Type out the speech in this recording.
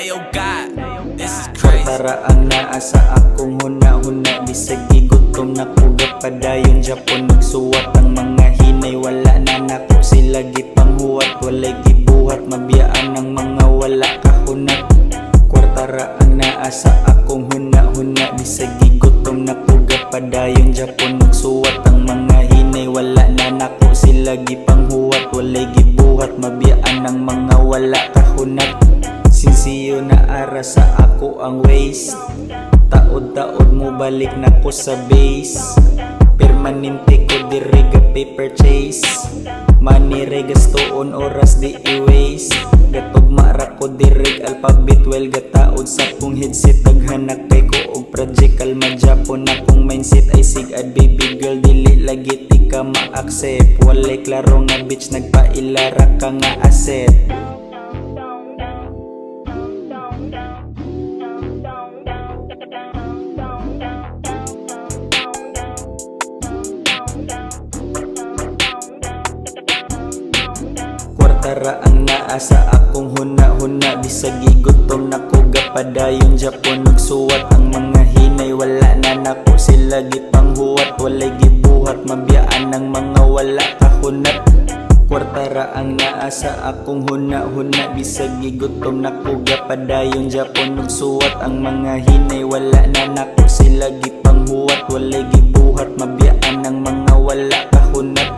Ayo God, this is crazy. Kwarta ra ang naa sa akong huna-huna. Bisag gigutom na ko, gapadayon japon. Nagsuwat ang mga hinay, wala na nako sila gipanghuwat. Walay gibuhat, mabiyaan ang mga wala kahunat. Kwarta ra ang naa sa akong huna-huna. Bisag gigutom na ko, gapadayon japon. Nagsuwat ang mga hinay, wala na nako sila gipanghuwat. Walay gibuhat, mabiyaan ang mga wala kahunat. Sinsiyo na ara sa ako ang waist. Taod-taod mo balik na ko sa base. Permanente ko diri ga paper chase. Money re gastuon, oras di i-waste. Gatugma ra ko diri alphabet well gataod sa kong headset. Daghan kay ko og project, kalma japon akong mindset ay sigad. Baby girl, dili lagi ti ka ma-accept. Walay klaro nga bitch, nagpailara ka nga asset. Kwarta ra ang naa sa akong huna-huna. Bisag gigutom na ko, gapadayon japon. Nagsuwat ang mga hinay, wala na nako sila gipanghuwat. Walay gibuhat, mabiyaan ang mga wala kahunat. Kwarta ra ang naa sa akong huna-huna. Bisag gigutom na ko, gapadayon japon. Nagsuwat ang mga hinay, wala na nako sila gipanghuwat. Walay gibuhat, mabiyaan ang mga wala kahunat.